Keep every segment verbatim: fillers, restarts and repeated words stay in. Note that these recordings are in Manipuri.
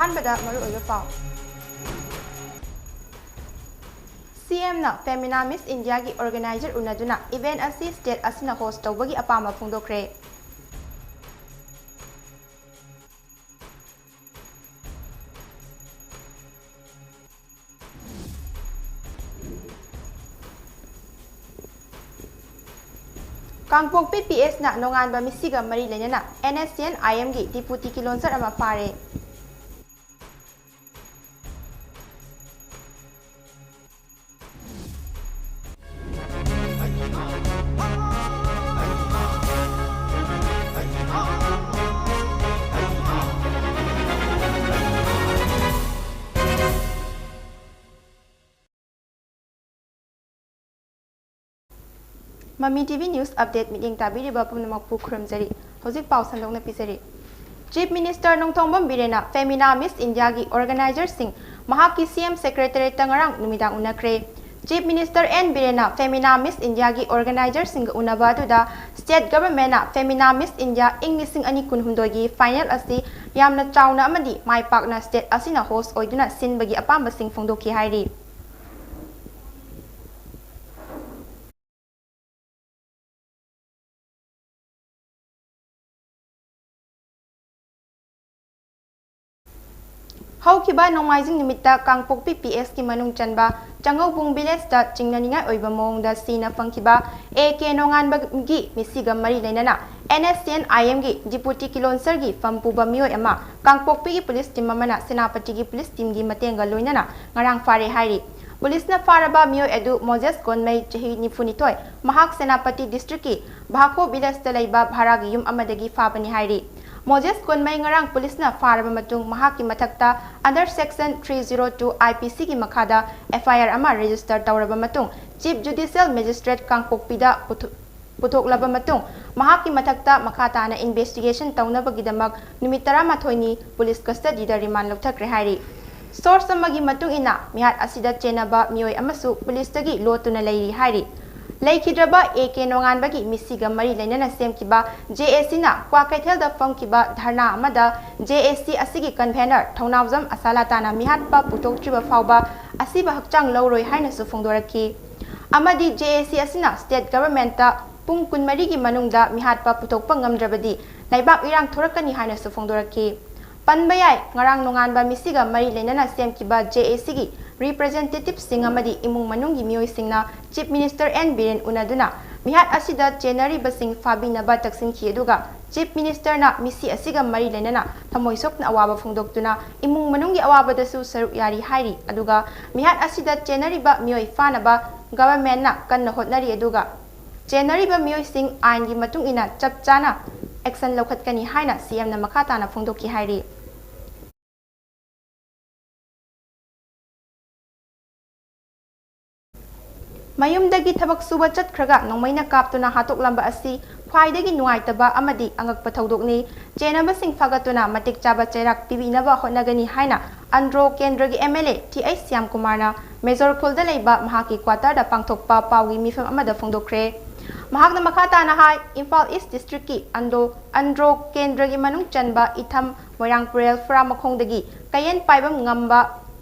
ꯑꯍꯥꯟꯕꯗ ꯃꯔꯨꯑꯣꯏꯕ ꯄꯥꯎ꯫ ꯁꯤ ꯑꯦꯝꯅ Femina Miss Indiaꯒꯤ organizer ꯎꯅꯗꯨꯅ event ꯑꯁꯤ state ꯑꯁꯤꯅ host ꯇꯧꯕꯒꯤ ꯑꯄꯥꯝꯕ ꯐꯣꯡꯗꯣꯛꯈ꯭ꯔꯦ꯫ ꯀꯥꯡꯄꯣꯛꯄꯤ ꯄꯤ ꯑꯦꯁꯅ ꯅꯣꯡꯉꯥꯟꯕ ꯃꯤꯁꯤꯒ ꯃꯔꯤ ꯂꯩꯅꯅ ꯑꯦꯟ ꯑꯦꯁ ꯁꯤ ꯑꯦꯟ ꯑꯥꯏ ꯑꯦꯝꯒꯤ deputy ꯀꯤꯂꯣꯟꯆꯔ ꯑꯃ ꯐꯥꯔꯦ꯫ ꯃꯃꯤ ꯇꯤ ꯚꯤ news update ꯃꯤꯠꯌꯦꯡ ꯇꯥꯕꯤꯔꯤꯕ ꯄꯨꯝꯅꯃꯛꯄꯨ ꯈꯨꯔꯨꯝꯖꯔꯤ꯫ ꯍꯧꯖꯤꯛ ꯄꯥꯎ ꯁꯟꯗꯣꯛꯅ ꯄꯤꯖꯔꯤ꯫ Chief Minister Nongthombam ꯕꯤꯔꯦꯟꯅ Femina Miss Indiaꯒꯤ organizerꯁꯤꯡ ꯃꯍꯥꯛꯀꯤ ꯁꯤ ꯑꯦꯝ secretariatꯇ ꯉꯔꯥꯡ ꯅꯨꯃꯤꯗꯥꯡ ꯎꯅꯈ꯭ꯔꯦ꯫ Chief Minister ꯑꯦꯟ ꯕꯤꯔꯦꯟꯅ Femina Miss Indiaꯒꯤ organizerꯁꯤꯡꯒ ꯎꯅꯕ ꯑꯗꯨꯗ state governmentꯅ Femina Miss India ꯏꯪ ꯂꯤꯁꯤꯡ ꯑꯅꯤ ꯀꯨꯟꯍꯨꯝꯗꯣꯏꯒꯤ final ꯑꯁꯤ ꯌꯥꯝꯅ ꯆꯥꯎꯅ ꯑꯃꯗꯤ ꯃꯥꯏ ꯄꯥꯛꯅ state ꯑꯁꯤꯅ host ꯑꯣꯏꯗꯨꯅ ꯁꯤꯟꯕꯒꯤ ꯑꯄꯥꯝꯕꯁꯤꯡ ꯐꯣꯡꯗꯣꯛꯈꯤ ꯍꯥꯏꯔꯤ꯫ ꯍꯧꯈꯤꯕ ꯅꯣꯡꯃꯥꯏꯖꯤꯡ ꯅꯨꯃꯤꯠꯇ ꯀꯥꯡꯄꯣꯛꯄꯤ ꯄꯤ ꯑꯦꯁꯀꯤ ꯃꯅꯨꯡ ꯆꯟꯕ ꯆꯉꯧꯕꯨꯡ villageꯇ ꯆꯤꯡꯅꯅꯤꯡꯉꯥꯏ ꯑꯣꯏꯕ ꯃꯑꯣꯡꯗ ꯁꯤꯅ ꯐꯪꯈꯤꯕ ꯑꯦ ꯀꯦ ꯅꯣꯡꯉꯥꯟꯕꯒꯤ ꯃꯤꯁꯤꯒ ꯃꯔꯤ ꯂꯩꯅꯅ ꯑꯦꯟ ꯑꯦꯁ ꯁꯤ ꯑꯦꯟ ꯑꯥꯏ ꯑꯦꯝꯒꯤ deputy ꯀꯤꯂꯣꯟꯆꯔꯒꯤ ꯐꯝ ꯄꯨꯕ ꯃꯤꯑꯣꯏ ꯑꯃ ꯀꯥꯡꯄꯣꯛꯄꯤꯒꯤ police team ꯑꯃꯅ ꯁꯦꯅꯥꯄꯇꯤꯒꯤ police teamꯒꯤ ꯃꯇꯦꯡꯒ ꯂꯣꯏꯅꯅ ꯉꯔꯥꯡ ꯐꯥꯔꯦ ꯍꯥꯏꯔꯤ꯫ Policeꯅ ꯐꯥꯔꯕ ꯃꯤꯑꯣꯏ ꯑꯗꯨ ꯃꯣꯖꯦꯁ ꯒꯣꯟꯃꯩ, ꯆꯍꯤ ꯅꯤꯐꯨꯅꯤꯊꯣꯏ, ꯃꯍꯥꯛ ꯁꯦꯅꯥꯄꯇꯤ districtꯀꯤ ꯚꯥꯈꯣ villageꯇ ꯂꯩꯕ ꯚꯔꯥꯒꯤ ꯌꯨꯝ ꯑꯃꯗꯒꯤ ꯐꯥꯕꯅꯤ ꯍꯥꯏꯔꯤ꯫ ꯃꯣꯖꯦꯁ ꯒꯣꯟꯃꯩ ꯉꯔꯥꯡ policeꯅ ꯐꯥꯔꯕ ꯃꯇꯨꯡ ꯃꯍꯥꯛꯀꯤ ꯃꯊꯛꯇ under section three zero two I P Cꯒꯤ ꯃꯈꯥꯗ F I R ꯑꯃ register ꯇꯧꯔꯕ ꯃꯇꯨꯡ Chief Judicial Magistrate ꯀꯥꯡꯄꯣꯛꯄꯤꯗ ꯄꯨꯊꯣ-, ꯄꯨꯊꯣꯛꯂꯕ ꯃꯇꯨꯡ ꯃꯍꯥꯛꯀꯤ ꯃꯊꯛꯇ ꯃꯈꯥ ꯇꯥꯅ investigation ꯇꯧꯅꯕꯒꯤꯗꯃꯛ ꯅꯨꯃꯤꯠ ꯇꯔꯥꯃꯥꯊꯣꯏꯅꯤ police custodyꯗ remand ꯂꯧꯊꯈ꯭ꯔꯦ ꯍꯥꯏꯔꯤ꯫ Source ꯑꯃꯒꯤ ꯃꯇꯨꯡ ꯏꯟꯅ, ꯃꯤꯍꯥꯠ ꯑꯁꯤꯗ ꯆꯦꯟꯅꯕ ꯃꯤꯑꯣꯏ ꯑꯃꯁꯨ policeꯇꯒꯤ ꯂꯣꯠꯇꯨꯅ ꯂꯩꯔꯤ ꯍꯥꯏꯔꯤ꯫ ꯂꯩꯈꯤꯗ꯭ꯔꯕ ꯑꯦ ꯀꯦ ꯅꯣꯡꯉꯥꯟꯕꯒꯤ ꯃꯤꯁꯤꯒ ꯃꯔꯤ ꯂꯩꯅꯅ ꯁꯦꯝꯈꯤꯕ ꯖꯦ ꯑꯦ ꯁꯤꯅ ꯀ꯭ꯋꯥꯀꯩꯊꯦꯜꯗ ꯐꯝꯈꯤꯕ ꯙꯔꯅꯥ ꯑꯃꯗ ꯖꯦ ꯑꯦ ꯁꯤ ꯑꯁꯤꯒꯤ convener ꯊꯧꯅꯥꯎꯖꯝ ꯑꯁꯥꯂꯥꯇꯥꯅ ꯃꯤꯍꯥꯠꯄ ꯄꯨꯊꯣꯛꯇ꯭ꯔꯤꯕ ꯐꯥꯎꯕ ꯑꯁꯤꯕ ꯍꯛꯆꯥꯡ ꯂꯧꯔꯣꯏ ꯍꯥꯏꯅꯁꯨ ꯐꯣꯡꯗꯣꯔꯛꯈꯤ꯫ ꯑꯃꯗꯤ ꯖꯦ ꯑꯦ ꯁꯤ ꯑꯁꯤꯅ state governmentꯇ ꯄꯨꯡ ꯀꯨꯟꯃꯔꯤꯒꯤ ꯃꯅꯨꯡꯗ ꯃꯤꯍꯥꯠꯄ ꯄꯨꯊꯣꯛꯄ ꯉꯝꯗ꯭ꯔꯕꯗꯤ ꯂꯩꯕꯥꯛ ꯏꯔꯥꯡ ꯊꯣꯔꯛꯀꯅꯤ ꯍꯥꯏꯅꯁꯨ ꯐꯣꯡꯗꯣꯔꯛꯈꯤ꯫ ꯄꯟꯕ ꯌꯥꯏ, ꯉꯔꯥꯡ ꯅꯣꯡꯉꯥꯟꯕ ꯃꯤꯁꯤꯒ ꯃꯔꯤ ꯂꯩꯅꯅ ꯁꯦꯝꯈꯤꯕ ꯖꯦ ꯑꯦ ꯁꯤꯒꯤ representativeꯁꯤꯡ ꯑꯃꯗꯤ ꯏꯃꯨꯡ ꯃꯅꯨꯡꯒꯤ ꯃꯤꯑꯣꯏꯁꯤꯡꯅ Chief Minister ꯑꯦꯟ ꯕꯤꯔꯦꯟ ꯎꯅꯗꯨꯅ ꯃꯤꯍꯥꯠ ꯑꯁꯤꯗ ꯆꯦꯟꯅꯔꯤꯕꯁꯤꯡ ꯐꯥꯕꯤꯅꯕ ꯇꯛꯁꯤꯟꯈꯤ꯫ ꯑꯗꯨꯒ Chief Ministerꯅ ꯃꯤꯁꯤ ꯑꯁꯤꯒ ꯃꯔꯤ ꯂꯩꯅꯅ ꯊꯃꯣꯏ ꯁꯣꯛꯅ ꯑꯋꯥꯕ ꯐꯣꯡꯗꯣꯛꯇꯨꯅ ꯏꯃꯨꯡ ꯃꯅꯨꯡꯒꯤ ꯑꯋꯥꯕꯗꯁꯨ ꯁꯔꯨꯛ ꯌꯥꯔꯤ ꯍꯥꯏꯔꯤ꯫ ꯑꯗꯨꯒ ꯃꯤꯍꯥꯠ ꯑꯁꯤꯗ ꯆꯦꯟꯅꯔꯤꯕ ꯃꯤꯑꯣꯏ ꯐꯥꯅꯕ governmentꯅ ꯀꯟꯅ ꯍꯣꯠꯅꯔꯤ꯫ ꯑꯗꯨꯒ ꯆꯦꯟꯅꯔꯤꯕ ꯃꯤꯑꯣꯏꯁꯤꯡ ꯑꯥꯏꯟꯒꯤ ꯃꯇꯨꯡ ꯏꯟꯅ ꯆꯞ ꯆꯥꯅ action ꯂꯧꯈꯠꯀꯅꯤ ꯍꯥꯏꯅ ꯁꯤ ꯑꯦꯝꯅ ꯃꯈꯥ ꯇꯥꯅ ꯐꯣꯡꯗꯣꯛꯈꯤ ꯍꯥꯏꯔꯤ꯫ ꯃꯌꯨꯝꯗꯒꯤ ꯊꯕꯛ ꯁꯨꯕ ꯆꯠꯈ꯭ꯔꯒ ꯅꯣꯡꯃꯩꯅ ꯀꯥꯞꯇꯨꯅ ꯍꯥꯠꯇꯣꯛꯂꯝꯕ ꯑꯁꯤ ꯈ꯭ꯋꯥꯏꯗꯒꯤ ꯅꯨꯡꯉꯥꯏꯇꯕ ꯑꯃꯗꯤ ꯑꯉꯛꯄ ꯊꯧꯗꯣꯛꯅꯤ꯫ ꯆꯦꯟꯅꯕꯁꯤꯡ ꯐꯥꯒꯠꯇꯨꯅ ꯃꯇꯤꯛ ꯆꯥꯕ ꯆꯩꯔꯥꯛ ꯄꯤꯕꯤꯅꯕ ꯍꯣꯠꯅꯒꯅꯤ ꯍꯥꯏꯅ ꯑꯟꯗ꯭ꯔꯣ ꯀꯦꯟꯗ꯭ꯔꯒꯤ M L A T H ꯁ꯭ꯌꯥꯝꯀꯨꯃꯥꯔꯅ ꯃꯦꯖꯣꯔ ꯈꯨꯜꯗ ꯂꯩꯕ ꯃꯍꯥꯛꯀꯤ quarterꯗ ꯄꯥꯡꯊꯣꯛꯄ ꯄꯥꯎꯒꯤ ꯃꯤꯐꯝ ꯑꯃꯗ ꯐꯣꯡꯗꯣꯛꯈ꯭ꯔꯦ꯫ ꯃꯍꯥꯛꯅ ꯃꯈꯥ ꯇꯥꯅ ꯍꯥꯏ, ꯏꯝꯐꯥꯜ East Districtꯀꯤ ꯑꯟꯗ꯭ꯔꯣ, ꯑꯟꯗ꯭ꯔꯣ ꯀꯦꯟꯗ꯭ꯔꯒꯤ ꯃꯅꯨꯡ ꯆꯟꯕ ꯏꯊꯝ ꯃꯣꯏꯔꯥꯡꯄꯨꯔꯦꯜ ꯐꯨꯔꯥꯃꯈꯣꯡꯗꯒꯤ ꯀꯌꯦꯟ ꯄꯥꯏꯕꯝ ꯉꯝꯕ,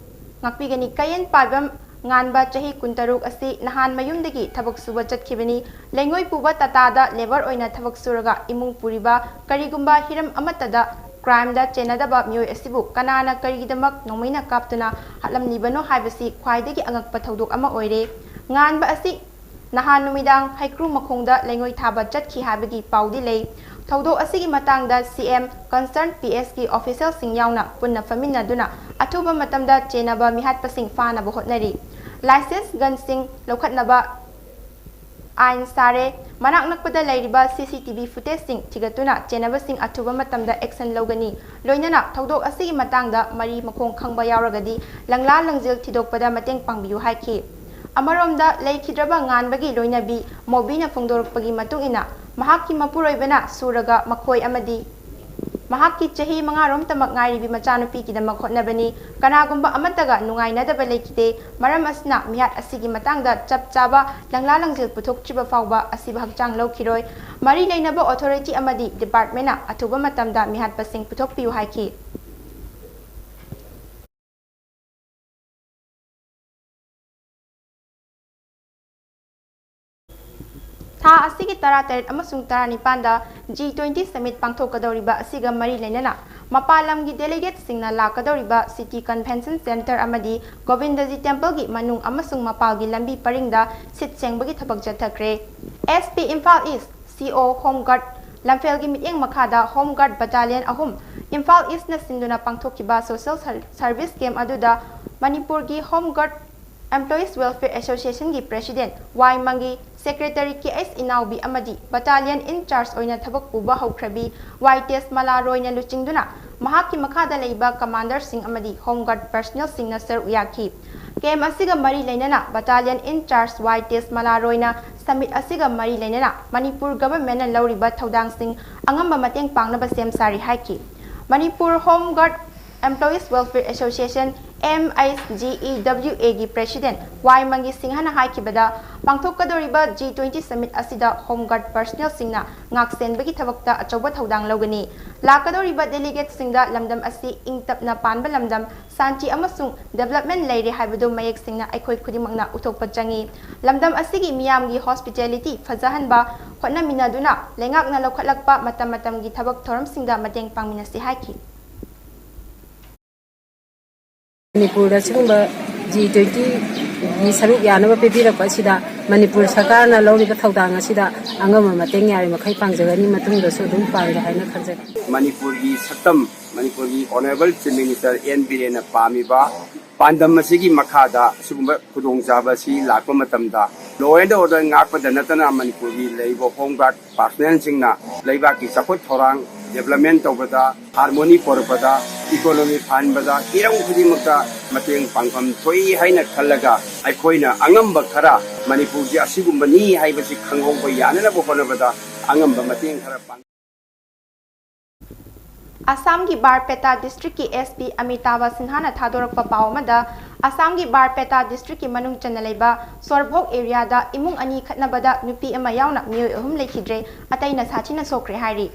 ꯉꯥꯛꯄꯤꯒꯅꯤ, ꯀꯌꯦꯟ ꯄꯥꯏꯕꯝ ꯉꯥꯟꯕ ꯆꯍꯤ ꯀꯨꯟꯇꯔꯨꯛ ꯑꯁꯤ ꯅꯍꯥꯟ ꯃꯌꯨꯝꯗꯒꯤ ꯊꯕꯛ ꯁꯨꯕ ꯆꯠꯈꯤꯕꯅꯤ꯫ ꯂꯩꯉꯣꯏ ꯄꯨꯕ ꯇꯥꯇꯥꯗ labour ꯑꯣꯏꯅ ꯊꯕꯛ ꯁꯨꯔꯒ ꯏꯃꯨꯡ ꯄꯨꯔꯤꯕ ꯀꯔꯤꯒꯨꯝꯕ ꯍꯤꯔꯝ ꯑꯃꯠꯇꯗ crimeꯗ ꯆꯦꯟꯅꯗꯕ ꯃꯤꯑꯣꯏ ꯑꯁꯤꯕꯨ ꯀꯅꯥꯅ ꯀꯔꯤꯒꯤꯗꯃꯛ ꯅꯣꯡꯃꯩꯅ ꯀꯥꯞꯇꯨꯅ ꯍꯥꯠꯂꯝꯂꯤꯕꯅꯣ ꯍꯥꯏꯕꯁꯤ ꯈ꯭ꯋꯥꯏꯗꯒꯤ ꯑꯉꯛꯄ ꯊꯧꯗꯣꯛ ꯑꯃ ꯑꯣꯏꯔꯦ꯫ ꯉꯥꯟꯕ ꯑꯁꯤ ꯅꯍꯥꯟ ꯅꯨꯃꯤꯗꯥꯡ ꯍꯩꯀ꯭ꯔꯨ ꯃꯈꯣꯡꯗ ꯂꯩꯉꯣꯏ ꯊꯥꯕ ꯆꯠꯈꯤ ꯍꯥꯏꯕꯒꯤ ꯄꯥꯎꯗꯤ ꯂꯩ꯫ ꯊꯧꯗꯣꯛ ꯑꯁꯤꯒꯤ ꯃꯇꯥꯡꯗ ꯁꯤ ꯑꯦꯝ, concerned ꯄꯤ ꯑꯦꯁꯀꯤ officialꯁꯤꯡ ꯌꯥꯎꯅ ꯄꯨꯟꯅ ꯐꯝꯃꯤꯟꯅꯗꯨꯅ ꯑꯊꯨꯕ ꯃꯇꯝꯗ ꯆꯦꯟꯅꯕ ꯃꯤꯍꯥꯠꯄꯁꯤꯡ ꯐꯥꯅꯕ ꯍꯣꯠꯅꯔꯤ꯫ Licensed gunꯁꯤꯡ ꯂꯧꯈꯠꯅꯕ ꯑꯥꯏꯟ ꯁꯥꯔꯦ꯫ ꯃꯅꯥꯛ ꯅꯛꯄꯗ ꯂꯩꯔꯤꯕ ꯁꯤ ꯁꯤ ꯇꯤ ꯚꯤ footageꯁꯤꯡ ꯊꯤꯒꯠꯇꯨꯅ ꯆꯦꯟꯅꯕꯁꯤꯡ ꯑꯊꯨꯕ ꯃꯇꯝꯗ action ꯂꯧꯒꯅꯤ꯫ ꯂꯣꯏꯅꯅ ꯊꯧꯗꯣꯛ ꯑꯁꯤꯒꯤ ꯃꯇꯥꯡꯗ ꯃꯔꯤ ꯃꯈꯣꯡ ꯈꯪꯕ ꯌꯥꯎꯔꯒꯗꯤ ꯂꯪꯂꯥ ꯂꯪꯖꯤꯜ ꯊꯤꯗꯣꯛꯄꯗ ꯃꯇꯦꯡ ꯄꯥꯡꯕꯤꯌꯨ ꯍꯥꯏꯈꯤ꯫ ꯑꯃꯔꯣꯝꯗ ꯂꯩꯈꯤꯗ꯭ꯔꯕ ꯉꯥꯟꯕꯒꯤ ꯂꯣꯏꯅꯕꯤ ꯃꯣꯕꯤꯅ ꯐꯣꯡꯗꯣꯔꯛꯄꯒꯤ ꯃꯇꯨꯡ ꯏꯟꯅ ꯃꯍꯥꯛꯀꯤ ꯃꯄꯨꯔꯣꯏꯕꯅ ꯁꯨꯔꯒ ꯃꯈꯣꯏ ꯑꯃꯗꯤ ꯃꯍꯥꯛꯀꯤ ꯆꯍꯤ ꯃꯉꯥꯔꯣꯝꯇꯃꯛ ꯉꯥꯏꯔꯤꯕꯤ ꯃꯆꯥꯅꯨꯄꯤꯒꯤꯗꯃꯛ ꯍꯣꯠꯅꯕꯅꯤ꯫ ꯀꯅꯥꯒꯨꯝꯕ ꯑꯃꯠꯇꯒ ꯅꯨꯡꯉꯥꯏꯅꯗꯕ ꯂꯩꯈꯤꯗꯦ꯫ ꯃꯔꯝ ꯑꯁꯤꯅ ꯃꯤꯍꯥꯠ ꯑꯁꯤꯒꯤ ꯃꯇꯥꯡꯗ ꯆꯞ ꯆꯥꯕ ꯂꯪꯂꯥ ꯂꯪꯖꯤꯜ ꯄꯨꯊꯣꯛꯇ꯭ꯔꯤꯕ ꯐꯥꯎꯕ ꯑꯁꯤꯕ ꯍꯛꯆꯥꯡ ꯂꯧꯈꯤꯔꯣꯏ꯫ ꯃꯔꯤ ꯂꯩꯅꯕ ꯑꯣꯊꯣꯔꯤꯇꯤ ꯑꯃꯗꯤ ꯗꯤꯄꯥꯔꯠꯃꯦꯟꯅ ꯑꯊꯨꯕ ꯃꯇꯝꯗ ꯃꯤꯍꯥꯠꯄꯁꯤꯡ ꯄꯨꯊꯣꯛꯄꯤꯌꯨ ꯍꯥꯏꯈꯤ꯫ ꯊꯥ ꯑꯁꯤꯒꯤ ꯇꯔꯥꯇꯔꯦꯠ ꯑꯃꯁꯨꯡ ꯇꯔꯥꯅꯤꯄꯥꯟꯗ G twenty Summit ꯄꯥꯡꯊꯣꯛꯀꯗꯧꯔꯤꯕ ꯑꯁꯤꯒ ꯃꯔꯤ ꯂꯩꯅꯅ ꯃꯄꯥꯟ ꯂꯝꯒꯤ delegateꯁꯤꯡꯅ ꯂꯥꯛꯀꯗꯧꯔꯤꯕ City Convention Centre ꯑꯃꯗꯤ ꯒꯣꯕꯤꯟꯗꯖꯤ Templeꯒꯤ ꯃꯅꯨꯡ ꯑꯃꯁꯨꯡ ꯃꯄꯥꯜꯒꯤ ꯂꯝꯕꯤ ꯄꯔꯤꯡꯗ ꯁꯤꯠ ꯁꯦꯡꯕꯒꯤ ꯊꯕꯛ ꯆꯠꯊꯈ꯭ꯔꯦ꯫ S P Imphal East, C O Home Guard ꯂꯝꯐꯦꯜꯒꯤ ꯃꯤꯠꯌꯦꯡ ꯃꯈꯥꯗ Home Guard Battalion ꯑꯍꯨꯝ ꯏꯝꯐꯥꯜ Eastꯅ ꯁꯤꯟꯗꯨꯅ ꯄꯥꯡꯊꯣꯛꯈꯤꯕ social ser-, service camp ꯑꯗꯨꯗ ꯃꯅꯤꯄꯨꯔꯒꯤ Home Guard Employees Welfare Associationꯒꯤ President Y ꯃꯪꯒꯤ, Secretary K S ꯏꯅꯥꯎꯕꯤ ꯑꯃꯗꯤ Battalion in charge ꯑꯣꯏꯅ ꯊꯕꯛ ꯄꯨꯕ ꯍꯧꯈ꯭ꯔꯕꯤ Y ꯇꯦꯖꯃꯂꯥ ꯔꯣꯏꯅ ꯂꯨꯆꯤꯡꯗꯨꯅ ꯃꯍꯥꯛꯀꯤ ꯃꯈꯥꯗ ꯂꯩꯕ commanderꯁꯤꯡ ꯑꯃꯗꯤ Home Guard personnelꯁꯤꯡꯅ ꯁꯔꯨꯛ ꯌꯥꯈꯤ꯫ Camp ꯑꯁꯤꯒ ꯃꯔꯤ ꯂꯩꯅꯅ Battalion in charge Y ꯇꯦꯖꯃꯂꯥ ꯔꯣꯏꯅ summit ꯑꯁꯤꯒ ꯃꯔꯤ ꯂꯩꯅꯅ ꯃꯅꯤꯄꯨꯔ governmentꯅ ꯂꯧꯔꯤꯕ ꯊꯧꯗꯥꯡꯁꯤꯡ ꯑꯉꯝꯕ ꯃꯇꯦꯡ ꯄꯥꯡꯅꯕ ꯁꯦꯝ ꯁꯥꯔꯤ ꯍꯥꯏꯈꯤ꯫ Manipur Home Guard Employees Welfare Association, M H G E W Aꯒꯤ President Y ꯃꯪꯒꯤ ꯁꯤꯡꯍꯅ ꯍꯥꯏꯈꯤꯕꯗ, ꯄꯥꯡꯊꯣꯛꯀꯗꯧꯔꯤꯕ G twenty Summit ꯑꯁꯤꯗ Home Guard personnelꯁꯤꯡꯅ ꯉꯥꯛꯁꯦꯟꯕꯒꯤ ꯊꯕꯛꯇ ꯑꯆꯧꯕ ꯊꯧꯗꯥꯡ ꯂꯧꯒꯅꯤ꯫ ꯂꯥꯛꯀꯗꯧꯔꯤꯕ delegateꯁꯤꯡꯗ ꯂꯝꯗꯝ ꯑꯁꯤ ꯏꯪ ꯇꯞꯅ ꯄꯥꯟꯕ ꯂꯝꯗꯝ, ꯁꯥꯟꯇꯤ ꯑꯃꯁꯨꯡ development ꯂꯩꯔꯦ ꯍꯥꯏꯕꯗꯨ ꯃꯌꯦꯛ ꯁꯦꯡꯅ ꯑꯩꯈꯣꯏ ꯈꯨꯗꯤꯡꯃꯛꯅ ꯎꯠꯊꯣꯛꯄ ꯆꯪꯏ꯫ ꯂꯝꯗꯝ ꯑꯁꯤꯒꯤ ꯃꯤꯌꯥꯝꯒꯤ hospitality ꯐꯖꯍꯟꯕ ꯍꯣꯠꯅꯃꯤꯟꯅꯗꯨꯅ ꯂꯩꯉꯥꯛꯅ ꯂꯧꯈꯠꯂꯛꯄ ꯃꯇꯝ ꯃꯇꯝꯒꯤ ꯊꯕꯛ ꯊꯧꯔꯝꯁꯤꯡꯗ ꯃꯇꯦꯡ ꯄꯥꯡꯃꯤꯟꯅꯁꯤ ꯍꯥꯏꯈꯤ꯫ ꯃꯅꯤꯄꯨꯔꯗ ꯁꯤꯒꯨꯝꯕ G twentyꯒꯤ ꯁꯔꯨꯛ ꯌꯥꯅꯕ ꯄꯤꯕꯤꯔꯛꯄ ꯑꯁꯤꯗ ꯃꯅꯤꯄꯨꯔ ꯁꯔꯀꯥꯔꯅ ꯂꯧꯔꯤꯕ ꯊꯧꯗꯥꯡ ꯑꯁꯤꯗ ꯑꯉꯝꯕ ꯃꯇꯦꯡ ꯌꯥꯔꯤꯃꯈꯩ ꯄꯥꯡꯖꯒꯅꯤ, ꯃꯇꯨꯡꯗꯁꯨ ꯑꯗꯨꯝ ꯄꯥꯡꯒꯦ ꯍꯥꯏꯅ ꯈꯟꯖꯩ꯫ ꯃꯅꯤꯄꯨꯔꯒꯤ ꯁꯛꯇꯝ, ꯃꯅꯤꯄꯨꯔꯒꯤ Honourable Chief Minister N ꯕꯤꯔꯦꯟꯅ ꯄꯥꯝꯃꯤꯕ ꯄꯥꯟꯗꯝ ꯑꯁꯤꯒꯤ ꯃꯈꯥꯗ ꯑꯁꯤꯒꯨꯝꯕ ꯈꯨꯗꯣꯡꯆꯥꯕ ꯑꯁꯤ ꯂꯥꯛꯄ ꯃꯇꯝꯗ law and order ꯉꯥꯛꯄꯗ ꯅꯠꯇꯅ ꯃꯅꯤꯄꯨꯔꯒꯤ ꯂꯩꯔꯤꯕ Home Guard personnelꯁꯤꯡꯅ ꯂꯩꯕꯥꯛꯀꯤ ꯆꯥꯎꯈꯠ ꯊꯧꯔꯥꯡ development ꯇꯧꯕꯗ, harmony ꯄꯨꯔꯛꯄꯗ, economy ꯐꯍꯟꯕꯗ, ꯍꯤꯔꯝ ꯈꯨꯗꯤꯡꯃꯛꯇ ꯃꯇꯦꯡ ꯄꯥꯡꯐꯝ ꯊꯣꯛꯏ ꯍꯥꯏꯅ ꯈꯜꯂꯒ ꯑꯩꯈꯣꯏꯅ ꯑꯉꯝꯕ ꯈꯔ ꯃꯅꯤꯄꯨꯔꯁꯤ ꯑꯁꯤꯒꯨꯝꯕꯅꯤ ꯍꯥꯏꯕꯁꯤ ꯈꯪꯍꯧꯕ ꯌꯥꯅꯅꯕ ꯍꯣꯠꯅꯕꯗ ꯑꯉꯝꯕ ꯃꯇꯦꯡ ꯈꯔ ꯄꯥꯡ ꯑꯁꯥꯝꯒꯤ ꯕꯥꯔꯄꯦꯇꯥ ꯗꯤꯁꯇ꯭ꯔꯤꯛꯀꯤ ꯑꯦꯁ ꯄꯤ ꯑꯃꯤꯇꯥꯕ ꯁꯤꯟꯍꯥꯅ ꯊꯥꯗꯣꯔꯛꯄ ꯄꯥꯎ ꯑꯃꯗ, ꯑꯁꯥꯝꯒꯤ ꯕꯥꯔꯄꯦꯇꯥ ꯗꯤꯁꯇ꯭ꯔꯤꯛꯀꯤ ꯃꯅꯨꯡ ꯆꯟꯅ ꯂꯩꯕ ꯁꯣꯔꯚꯣꯛ ꯑꯦꯔꯤꯌꯥꯗ ꯏꯃꯨꯡ ꯑꯅꯤ ꯈꯠꯅꯕꯗ ꯅꯨꯄꯤ ꯑꯃ ꯌꯥꯎꯅ ꯃꯤꯑꯣꯏ ꯑꯍꯨꯝ ꯂꯩꯈꯤꯗ꯭ꯔꯦ, ꯑꯇꯩꯅ ꯁꯥꯊꯤꯅ ꯁꯣꯛꯈ꯭ꯔꯦ ꯍꯥꯏꯔꯤ꯫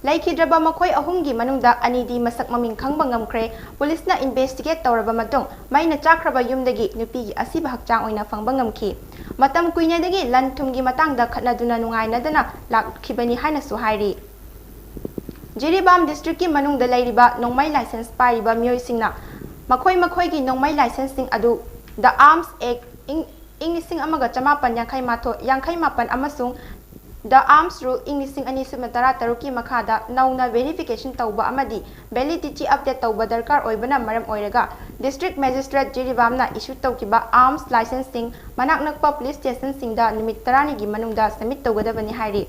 ꯂꯩꯈꯤꯗ꯭ꯔꯕ ꯃꯈꯣꯏ ꯑꯍꯨꯝꯒꯤ ꯃꯅꯨꯡꯗ ꯑꯅꯤꯗꯤ ꯃꯁꯛ ꯃꯃꯤꯡ ꯈꯪꯕ ꯉꯝꯈ꯭ꯔꯦ꯫ ꯄꯨꯂꯤꯁꯅ ꯏꯟꯚꯦꯁꯇꯤꯒꯦꯠ ꯇꯧꯔꯕ ꯃꯇꯨꯡ ꯃꯩꯅ ꯆꯥꯛꯈ꯭ꯔꯕ ꯌꯨꯝꯗꯒꯤ ꯅꯨꯄꯤꯒꯤ ꯑꯁꯤꯕ ꯍꯛꯆꯥꯡ ꯑꯣꯏꯅ ꯐꯪꯕ ꯉꯝꯈꯤ꯫ ꯃꯇꯝ ꯀꯨꯏꯅꯗꯒꯤ ꯂꯟ ꯊꯨꯝꯒꯤ ꯃꯇꯥꯡꯗ ꯈꯠꯅꯗꯨꯅ ꯅꯨꯡꯉꯥꯏꯅꯗꯅ ꯂꯥꯛꯈꯤꯕꯅꯤ ꯍꯥꯏꯅꯁꯨ ꯍꯥꯏꯔꯤ꯫ ꯖꯤꯔꯤꯕꯥꯝ ꯗꯤꯁꯇ꯭ꯔꯤꯛꯀꯤ ꯃꯅꯨꯡꯗ ꯂꯩꯔꯤꯕ ꯅꯣꯡꯃꯩ ꯂꯥꯏꯁꯦꯟꯁ ꯄꯥꯏꯔꯤꯕ ꯃꯤꯑꯣꯏꯁꯤꯡꯅ ꯃꯈꯣꯏ ꯃꯈꯣꯏꯒꯤ ꯅꯣꯡꯃꯩ ꯂꯥꯏꯁꯦꯟꯁꯁꯤꯡ ꯑꯗꯨ The Arms Act ꯏꯪ, ꯏꯪ ꯂꯤꯁꯤꯡ ꯑꯃꯒ ꯆꯃꯥꯄꯟ ꯌꯥꯡꯈꯩ ꯃꯥꯊꯣꯏ, ꯌꯥꯡꯈꯩ ꯃꯥꯄꯟ ꯑꯃꯁꯨꯡ The Arms Rule ꯏꯪ ꯂꯤꯁꯤꯡ ꯑꯅꯤ ꯁꯨꯞꯅ ꯇꯔꯥ ꯇꯔꯨꯛꯀꯤ ꯃꯈꯥꯗ ꯅꯧꯅ ꯚꯦꯔꯤꯐꯤꯀꯦꯁꯟ ꯇꯧꯕ ꯑꯃꯗꯤ ꯚꯦꯂꯤꯗꯤꯇꯤ ꯑꯞꯗꯦꯠ ꯇꯧꯕ ꯗꯔꯀꯥꯔ ꯑꯣꯏꯕꯅ ꯃꯔꯝ ꯑꯣꯏꯔꯒ, ꯗꯤꯁꯇ꯭ꯔꯤꯛ ꯃꯦꯖꯤꯁꯇ꯭ꯔꯦꯠ ꯖꯤꯔꯤꯕꯥꯝꯅ ꯏꯁꯨ ꯇꯧꯈꯤꯕ ꯑꯥꯔꯝꯁ ꯂꯥꯏꯁꯦꯟꯁꯁꯤꯡ ꯃꯅꯥꯛ ꯅꯛꯄ ꯄꯨꯂꯤꯁ ꯁ꯭ꯇꯦꯁꯟꯁꯤꯡꯗ ꯅꯨꯃꯤꯠ ꯇꯔꯥꯅꯤꯒꯤ ꯃꯅꯨꯡꯗ ꯁꯕꯃꯤꯠ ꯇꯧꯒꯗꯕꯅꯤ ꯍꯥꯏꯔꯤ꯫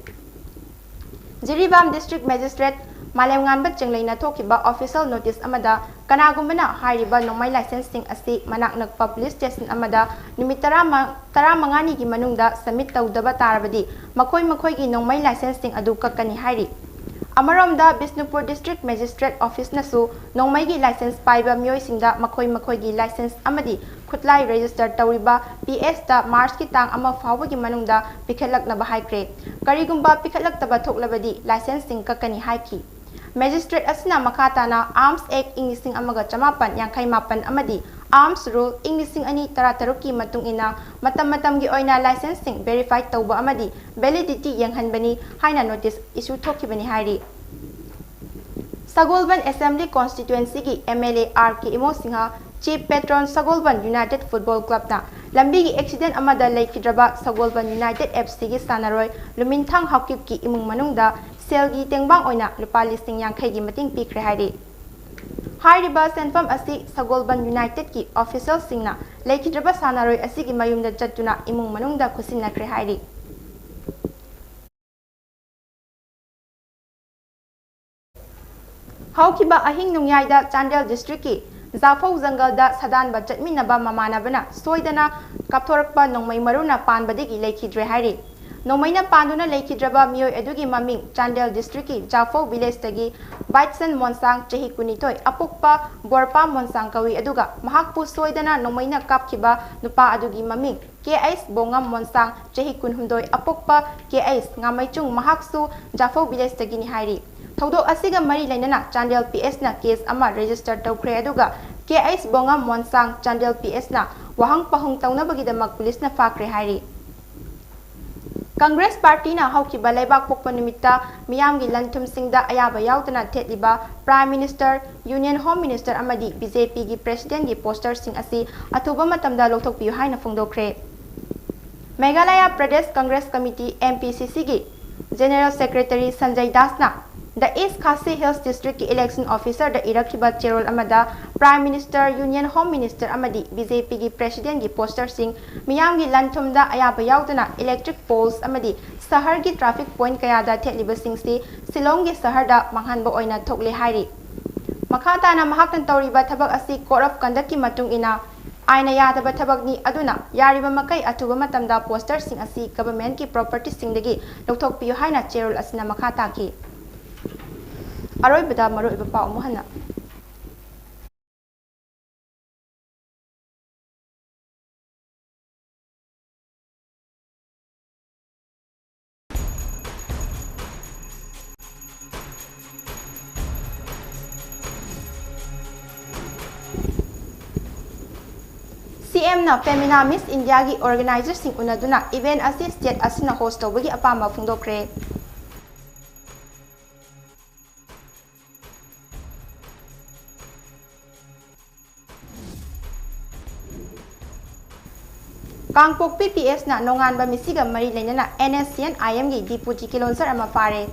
ꯖꯤꯔꯤꯕꯥꯝ ꯗꯤꯁꯇ꯭ꯔꯤꯛ ꯃꯦꯖꯤꯁꯇ꯭ꯔꯦꯠ ꯃꯥꯂꯦꯝꯉꯥꯟꯕ ꯆꯦꯡꯂꯩꯅ ꯊꯣꯛꯈꯤꯕ ꯑꯣꯐꯤꯁꯤꯌꯦꯜ ꯅꯣꯇꯤꯁ ꯑꯃꯗ, ꯀꯅꯥꯒꯨꯝꯕꯅ ꯍꯥꯏꯔꯤꯕ ꯅꯣꯡꯃꯩ ꯂꯥꯏꯁꯦꯟꯁꯁꯤꯡ ꯑꯁꯤ ꯃꯅꯥꯛ ꯅꯛꯄ ꯄꯨꯂꯤꯁ ꯁ꯭ꯇꯦꯁꯟ ꯑꯃꯗ ꯅꯨꯃꯤꯠ ꯇꯔꯥꯃꯉꯥꯅꯤꯒꯤ ꯃꯅꯨꯡꯗ ꯁꯕꯃꯤꯠ ꯇꯧꯗꯕ ꯇꯥꯔꯕꯗꯤ, ꯃꯈꯣꯏ ꯃꯈꯣꯏꯒꯤ ꯅꯣꯡꯃꯩ ꯂꯥꯏꯁꯦꯟꯁꯁꯤꯡ ꯑꯗꯨ ꯀꯛꯀꯅꯤ ꯍꯥꯏꯔꯤ꯫ ꯑꯃꯔꯣꯝꯗ, ꯕꯤꯁꯅꯨꯄꯨꯔ ꯗꯤꯁꯇ꯭ꯔꯤꯛ ꯃꯦꯖꯤꯁꯇ꯭ꯔꯦꯠ ꯑꯣꯐꯤꯁꯅꯁꯨ ꯅꯣꯡꯃꯩꯒꯤ ꯂꯥꯏꯁꯦꯟꯁ ꯄꯥꯏꯕ ꯃꯤꯑꯣꯏꯁꯤꯡꯗ ꯃꯈꯣꯏ ꯃꯈꯣꯏꯒꯤ ꯂꯥꯏꯁꯦꯟꯁ ꯑꯃꯗꯤ ꯈꯨꯠꯂꯥꯏ ꯔꯦꯖꯤꯁꯇꯔ ꯇꯧꯔꯤꯕ ꯄꯤ ꯑꯦꯁꯇ ꯃꯥꯔꯆꯀꯤ ꯇꯥꯡ ꯑꯃ ꯐꯥꯎꯕꯒꯤ ꯃꯅꯨꯡꯗ ꯄꯤꯈꯠꯂꯛꯅꯕ ꯍꯥꯏꯈ꯭ꯔꯦ꯫ ꯀꯔꯤꯒꯨꯝꯕ ꯄꯤꯈꯠꯂꯛꯇꯕ ꯊꯣꯛꯂꯕꯗꯤ ꯂꯥꯏꯁꯦꯟꯁꯁꯤꯡ ꯀꯛꯀꯅꯤ ꯍꯥꯏꯈꯤ꯫ ꯃꯦꯖꯤꯁꯇ꯭ꯔꯦꯠ ꯑꯁꯤꯅ ꯃꯈꯥ ꯇꯥꯅ ꯑꯥꯔꯝꯁ ꯑꯦꯛ ꯏꯪ ꯂꯤꯁꯤꯡ ꯑꯃꯒ ꯆꯃꯥꯄꯟ ꯌꯥꯡꯈꯩ ꯃꯥꯄꯟ ꯑꯃꯗꯤ ꯑꯥꯔꯝꯁ ꯔꯨꯜ ꯏꯪ ꯂꯤꯁꯤꯡ ꯑꯅꯤ ꯇꯔꯥ ꯇꯔꯨꯛꯀꯤ ꯃꯇꯨꯡ ꯏꯟꯅ ꯃꯇꯝ ꯃꯇꯝꯒꯤ ꯑꯣꯏꯅ ꯂꯥꯏꯁꯦꯟꯁꯁꯤꯡ ꯚꯦꯔꯤꯐꯥꯏ ꯇꯧꯕ ꯑꯃꯗꯤ ꯚꯦꯂꯤꯗꯤꯇꯤ ꯌꯦꯡꯍꯟꯕꯅꯤ ꯍꯥꯏꯅ ꯅꯣꯇꯤꯁ ꯏꯁꯨ ꯊꯣꯛꯈꯤꯕꯅꯤ ꯍꯥꯏꯔꯤ꯫ ꯁꯒꯣꯜꯕꯟ ꯑꯦꯁꯦꯝꯕ꯭ꯂꯤ ꯀꯣꯟꯁꯇꯤꯇ꯭ꯋꯦꯟꯁꯤꯒꯤ M L A R K Imo Singh, chief patron Sagolband united football ꯀ꯭ꯂꯕꯅ ꯂꯝꯕꯤꯒꯤ ꯑꯦꯛꯁꯤꯗꯦꯟ ꯑꯃꯗ ꯂꯩꯈꯤꯗ꯭ꯔꯕ ꯁꯒꯣꯜꯕꯟ ꯌꯨꯅꯥꯏꯇꯦꯗ ꯑꯦꯐ ꯁꯤꯒꯤ ꯁꯥꯟꯅꯔꯣꯏ ꯂꯨꯃꯤꯟꯊꯥꯡ ꯍꯥꯎꯀꯤꯞꯀꯤ ꯏꯃꯨꯡ ꯃꯅꯨꯡꯗ ꯁꯦꯜꯒꯤ ꯇꯦꯡꯕꯥꯡ ꯑꯣꯏꯅ ꯂꯨꯄꯥ ꯂꯤꯁꯤꯡ ꯌꯥꯡꯈꯩꯒꯤ ꯃꯇꯦꯡ ꯄꯤꯈ꯭ꯔꯦ ꯍꯥꯏꯔꯤ꯫ ꯍꯥꯏꯔꯤꯕ ꯁꯦꯟꯐꯝ ꯑꯁꯤ ꯁꯒꯣꯜꯕꯟ ꯌꯨꯅꯥꯏꯇꯦꯗꯀꯤ ꯑꯣꯐꯤꯁꯤꯌꯦꯜꯁꯤꯡꯅ ꯂꯩꯈꯤꯗ꯭ꯔꯕ ꯁꯥꯟꯅꯔꯣꯏ ꯑꯁꯤꯒꯤ ꯃꯌꯨꯝꯗ ꯆꯠꯇꯨꯅ ꯏꯃꯨꯡ ꯃꯅꯨꯡꯗ ꯈꯨꯠꯁꯤꯟꯅꯈ꯭ꯔꯦ ꯍꯥꯏꯔꯤ꯫ ꯍꯧꯈꯤꯕ ꯑꯍꯤꯡ ꯅꯣꯡꯌꯥꯏꯗ ꯆꯥꯟꯗꯦꯜ ꯗꯤꯁꯇ꯭ꯔꯤꯛꯀꯤ ꯖꯥꯐꯧ ꯖꯪꯒꯜꯗ ꯁꯥꯗꯥꯟꯕ ꯆꯠꯃꯤꯟꯅꯕ ꯃꯃꯥꯟꯅꯕꯅ ꯁꯣꯏꯗꯅ ꯀꯥꯞꯊꯣꯔꯛꯄ ꯅꯣꯡꯃꯩ ꯃꯔꯨꯅ ꯄꯥꯟꯕꯗꯒꯤ ꯂꯩꯈꯤꯗ꯭ꯔꯦ ꯍꯥꯏꯔꯤ꯫ ꯅꯣꯡꯃꯩꯅ ꯄꯥꯟꯗꯨꯅ ꯂꯩꯈꯤꯗ꯭ꯔꯕ ꯃꯤꯑꯣꯏ ꯑꯗꯨꯒꯤ ꯃꯃꯤꯡ ꯆꯥꯟꯗꯦꯜ district ꯀꯤ ꯖꯥꯐꯧ village ꯇꯒꯤ ꯕꯥꯏꯠꯁꯟ ꯃꯣꯟꯁꯥꯡ, ꯆꯍꯤ ꯀꯨꯟꯅꯤꯊꯣꯏ, ꯑꯄꯣꯛꯄ ꯕꯣꯔꯄꯥ ꯃꯣꯟꯁꯥꯡ ꯀꯧꯏ, ꯑꯗꯨꯒ ꯃꯍꯥꯛꯄꯨ ꯁꯣꯏꯗꯅ ꯅꯣꯡꯃꯩꯅ ꯀꯥꯞꯈꯤꯕ ꯅꯨꯄꯥ ꯑꯗꯨꯒꯤ ꯃꯃꯤꯡ ꯀꯦ ꯑꯩꯁ ꯕꯣꯉꯝ ꯃꯣꯟꯁꯥꯡ, ꯆꯍꯤ ꯀꯨꯟꯍꯨꯝꯗꯣꯏ, ꯑꯄꯣꯛꯄ ꯀꯦ ꯑꯩꯁ ꯉꯥꯃꯩꯆꯨꯡ, ꯃꯍꯥꯛꯁꯨ ꯖꯥꯐꯧ village ꯇꯒꯤꯅꯤ ꯍꯥꯏꯔꯤ꯫ ꯊꯧꯗꯣꯛ ꯑꯁꯤꯒ ꯃꯔꯤ ꯂꯩꯅꯅ ꯆꯥꯟꯗꯦꯜ P S ꯅ case ꯑꯃ register ꯇꯧꯈ꯭ꯔꯦ, ꯑꯗꯨꯒ ꯀꯦ ꯑꯩꯁ ꯕꯣꯉꯝ ꯃꯣꯟꯁꯥꯡ ꯆꯥꯟꯗꯦꯜ P S ꯅ ꯋꯥꯍꯪ ꯄꯥꯎꯍꯪ ꯇꯧꯅꯕꯒꯤꯗꯃꯛ police ꯅ ꯐꯥꯈ꯭ꯔꯦ ꯍꯥꯏꯔꯤ꯫ Congress party ꯅ ꯍꯧꯈꯤꯕ ꯂꯩꯕꯥꯛ ꯄꯣꯛꯄ ꯅꯨꯃꯤꯠꯇ ꯃꯤꯌꯥꯝꯒꯤ ꯂꯟ ꯊꯨꯝꯁꯤꯡꯗ ꯑꯌꯥꯕ ꯌꯥꯎꯗꯅ ꯊꯦꯠꯂꯤꯕ Prime Minister, Union Home Minister ꯑꯃꯗꯤ B J P ꯒꯤ President ꯒꯤ poster ꯁꯤꯡ ꯑꯁꯤ ꯑꯊꯨꯕ ꯃꯇꯝꯗ ꯂꯧꯊꯣꯛꯄꯤꯌꯨ ꯍꯥꯏꯅ ꯐꯣꯡꯗꯣꯛꯈ꯭ꯔꯦ꯫ Meghalaya Pradesh Congress Committee, M P C C ꯒꯤ General Secretary Sanjay ꯗꯥꯁꯅ The East Khasi Hills District ꯀꯤ election officer ꯗ ꯏꯔꯛꯈꯤꯕ ꯆꯦꯔꯣꯜ ꯑꯃꯗ Prime Minister, Union Home Minister ꯑꯃꯗꯤ B J P ꯒꯤ President ꯒꯤ poster ꯁꯤꯡ ꯃꯤꯌꯥꯝꯒꯤ ꯂꯟ ꯊꯨꯝꯗ ꯑꯌꯥꯕ ꯌꯥꯎꯗꯅ electric poles ꯑꯃꯗꯤ ꯁꯍꯔꯒꯤ traffic point ꯀꯌꯥꯗ ꯊꯦꯠꯂꯤꯕꯁꯤꯡꯁꯤ ꯁꯤꯂꯣꯡꯒꯤ ꯁꯍꯔꯗ ꯃꯥꯡꯍꯟꯕ ꯑꯣꯏꯅ ꯊꯣꯛꯂꯦ ꯍꯥꯏꯔꯤ꯫ ꯃꯈꯥ ꯇꯥꯅ ꯃꯍꯥꯛꯅ ꯇꯧꯔꯤꯕ ꯊꯕꯛ ꯑꯁꯤ code of conduct ꯀꯤ ꯃꯇꯨꯡ ꯏꯟꯅ ꯑꯥꯏꯟꯅ ꯌꯥꯗꯕ ꯊꯕꯛꯅꯤ, ꯑꯗꯨꯅ ꯌꯥꯔꯤꯕ ꯃꯈꯩ ꯑꯊꯨꯕ ꯃꯇꯝꯗ poster ꯁꯤꯡ ꯑꯁꯤ government ꯀꯤ property ꯁꯤꯡꯗꯒꯤ ꯂꯧꯊꯣꯛꯄꯤꯌꯨ ꯍꯥꯏꯅ ꯆꯦꯔꯣꯜ ꯑꯁꯤꯅ ꯃꯈꯥ ꯇꯥꯈꯤ꯫ ꯑꯔꯣꯏꯕꯗ ꯃꯔꯨꯑꯣꯏꯕ ꯄꯥꯎ ꯑꯃꯨꯛ ꯍꯟꯅ꯫ C M ꯅ Femina Miss India ꯒꯤ organizer ꯁꯤꯡ ꯎꯅꯗꯨꯅ event ꯑꯁꯤ state ꯑꯁꯤꯅ host ꯇꯧꯕꯒꯤ ꯑꯄꯥꯝꯕ ꯐꯣꯡꯗꯣꯛꯈ꯭ꯔꯦ꯫ ꯀꯥꯡꯄꯣꯛꯄꯤ P S ꯅ ꯅꯣꯡꯉꯥꯟꯕ ꯃꯤꯁꯤꯒ ꯃꯔꯤ ꯂꯩꯅꯅ N S C N I M ꯒꯤ deputy ꯀꯤꯂꯣꯟꯁꯔ ꯑꯃ ꯐꯥꯔꯦ꯫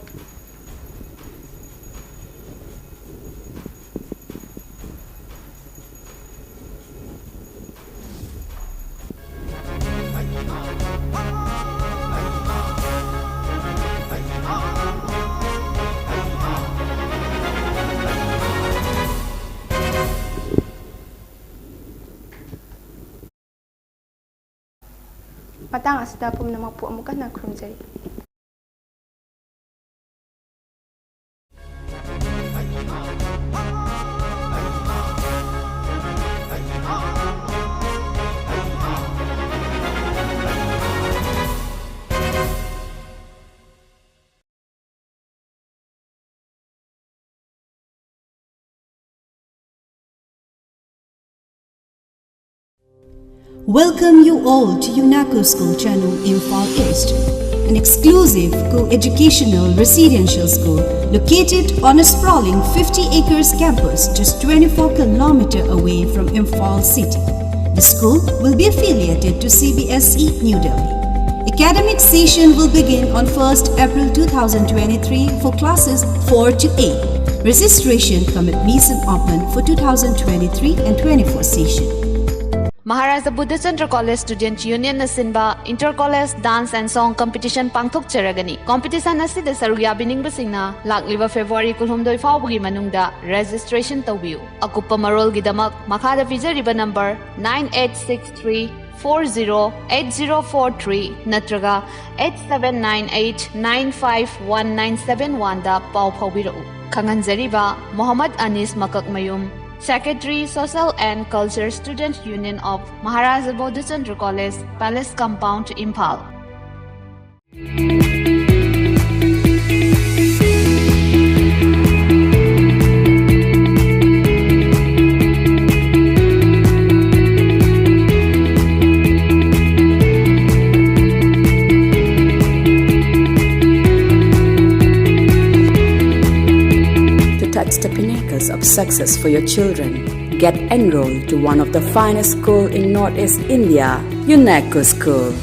ꯃꯇꯥꯡ ꯑꯁꯤꯗ ꯄꯨꯝꯅꯃꯛꯄꯨ ꯑꯃꯨꯛ ꯍꯟꯅ ꯈꯨꯔꯨꯝꯖꯔꯤ꯫ Welcome you all to UNACO School Channung, Imphal East, an exclusive co-educational residential school located on a sprawling fifty acres campus just twenty-four kilometer away from Imphal city. The school will be affiliated to C B S E New Delhi. Academic session will begin on first April two thousand twenty-three for classes four to eight. Registration cum admission open for two thousand twenty-three and twenty-four session. Maharaja Budhachandra college student ꯌꯨꯅꯤꯌꯟꯅ ꯁꯤꯟꯕ inter college dance and song competition ꯄꯥꯡꯊꯣꯛꯆꯔꯒꯅꯤ꯫ ꯀꯝꯄꯤꯇꯤꯁꯟ ꯑꯁꯤꯗ ꯁꯔꯨꯛ ꯌꯥꯕꯤꯅꯤꯡꯕꯁꯤꯡꯅ ꯂꯥꯛꯂꯤꯕ ꯐꯦꯕ꯭ꯔꯨꯋꯥꯔꯤ ꯀꯨꯟꯍꯨꯝꯗꯣꯏ ꯐꯥꯎꯕꯒꯤ ꯃꯅꯨꯡꯗ ꯔꯦꯖꯤꯁꯇ꯭ꯔꯦꯁꯟ ꯇꯧꯕꯤꯌꯨ꯫ ꯑꯀꯨꯞꯄ ꯃꯔꯣꯜꯒꯤꯗꯃꯛ ꯃꯈꯥꯗ ꯄꯤꯖꯔꯤꯕ number nine eight six three four zero eight zero four three ꯅꯠꯇ꯭ꯔꯒ eight seven nine eight nine five one nine seven one ꯗ ꯄꯥꯎ ꯐꯥꯎꯕꯤꯔꯛꯎ꯫ ꯈꯪꯍꯟꯖꯔꯤꯕ ꯃꯣꯍꯝꯃꯗ ꯑꯅꯤꯁ ꯃꯀꯛꯃꯌꯨꯝ, Secretary, Social and Culture Student Union of Maharaja Bodhichandra College, Palace Compound, Imphal. To touch the pinnacles of success for your children, get enrolled to one of the finest school in Northeast India, UNACO School.